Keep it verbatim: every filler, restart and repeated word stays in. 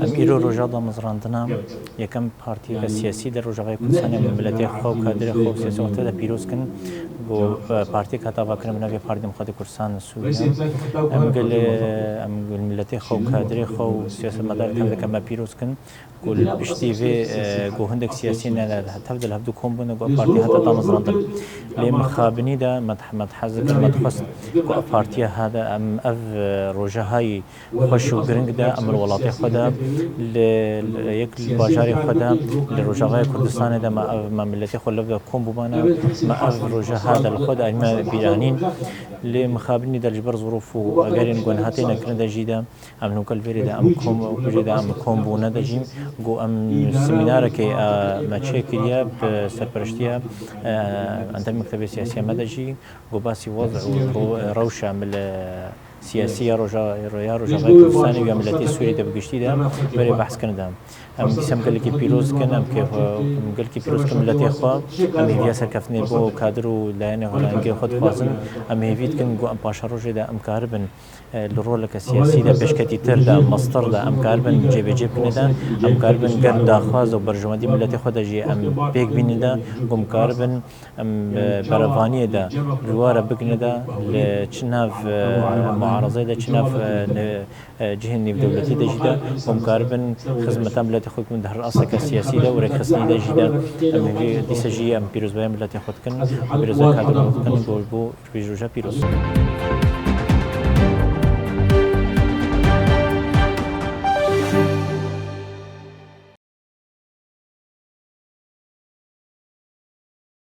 Em îro roja damezrandina yekem partiyeke siyasî li Rojavayê Kurdistanê em miletê xwe û kadirê xwe û siyasî wextê de pîroz kin. Ku, e, partiyek hat avakirin bi navê Partî Demokratîk Kurdistan Sûriye. Em gel, e, em gel miletê xwe û kadirê xwe û siyasetmedarê tev dike me pîroz kin. Ku li piştî vê, e, ku hindek siyasî ne, ne, tev de li hevdû kom bûne, ku ev partî hate damezrandin. Lê mixabinî de me, me hez kir, me dixwest ku ev partiya hate em ev, e, roja hayî xweş û giring de, em li welatê xwe de, li, li yek li bajarê xwe de, li Rojavayê Kurdistanê de me ev, me miletê xwe lev de kom bûbane, me ev roja hate li xwe de me bîranîn. Lê mixabinî de ji ber zorof û egerên ku niha têne kirin de jî de, em nûke li vêrê de em kom, kujê de em kom bûne de jî, ku em semînarekê, e, me çêkiriye bi serpereştiya, e, Endamê Mektebê Siyasiya me de jî, ku basî wezî û ro-, rewşa mil-, siyasî ya roja, ya Rojavayê Kurdistanê û ya miletê Sûriyê de bi giştî de berê behs kirin de. Em dîsa em gelekî pîroz dikin, em kê-, em gelekî pîroz dikin miletê xwe, em hêviya serkeftinê bo kadir û layenê holengê xwe dixwazin, em hêvî dikin ku em paşerojê de em karibin, e, li roleke siyasî de pêşketîtir de, mestir de, em karibin cêbecê bikine de, em karibin ger daxwaz û berjewendî miletê xwe de jî em pêk bînin de, ku em karibin em, e, berevaniyê de, ji we re bigine de, li çi nav, e, muarazeyê de, çi nav, e, ne, e, cihên nêvdewletî de jî de, ku em karibin xizmeta miletê xwe bikin di her asteke siyasî de û rêkxistinî de jî de, em hêvî dîsa jî em pîrozbaya miletê xwe dikin, pîrozbaya kadro xwe dikin, bo, bo vê roja pîroz.